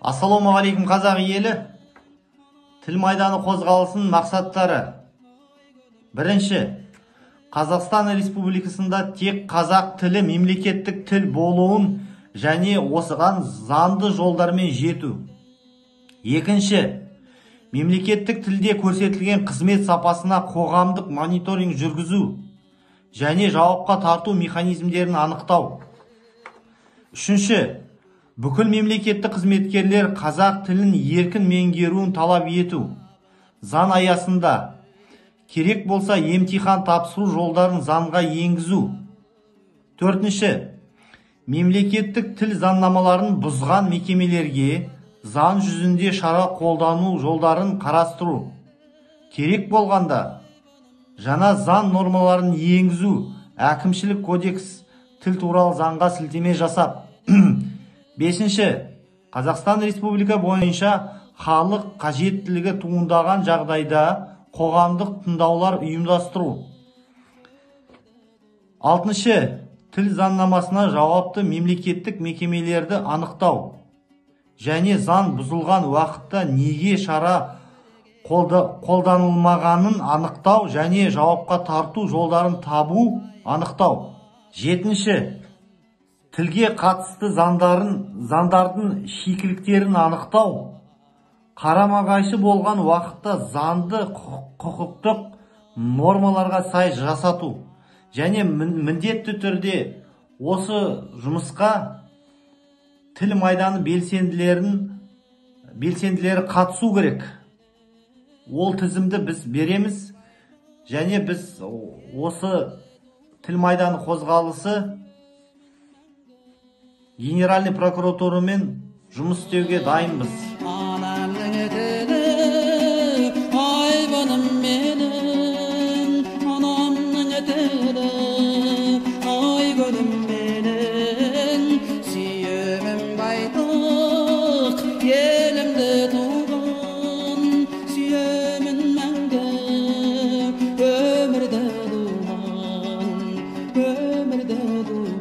Ассалаумағалейкум, қазақ елі! Тіл майданы қозғалысының мақсаттары. Бірінші, Қазақстан Республикасында тек қазақ тілі мемлекеттік тіл болуын және осыған заңды жолдармен жету. Екінші, мемлекеттік тілде көрсетілген қызмет сапасына қоғамдық мониторинг жүргізу және жауапқа тарту механизмдерін анықтау. Үшінші, бүкіл мемлекеттік қызметкерлер қазақ тілін еркін меңгеруін талап ету. Заң аясында керек болса, емтихан тапсыру жолдарын заңға енгізу. Төртінші, мемлекеттік тіл заңнамаларын бұзған мекемелерге заң жүзінде шара қолдану жолдарын қарастыру. Керек болғанда, жаңа заң нормаларын енгізу, әкімшілік кодекс, тіл туралы заңға сілтеме жасап. Бесінші, Қазақстан Республика бойынша халық қажеттілігі туындаған жағдайда қоғамдық тыңдаулар ұйымдастыру. Алтыншы, тіл заңнамасына жауапты мемлекеттік мекемелерді анықтау және заң бұзылған уақытта неге шара қолданылмағанын анықтау және жауапқа тарту жолдарын табу, анықтау. Жетінші, тілге қатысты заңдардың шикіліктерін анықтау, қарама-қайшы болған уақытта заңды құқықтық нормаларға сай жасату. Және міндетті түрде осы жұмысқа тіл майданы белсенділері қатысу керек. Ол тізімді біз береміз және біз осы тіл майданы қозғалысы Генеральный прокуратурамен жұмыс істеуге дайынбыз. Анамның тілі айбыным менің, анамның тілі айгүлім менің, сүйемін байтақ елімді, туған сүйемін мәңгі өмірді думан, өмірді думан.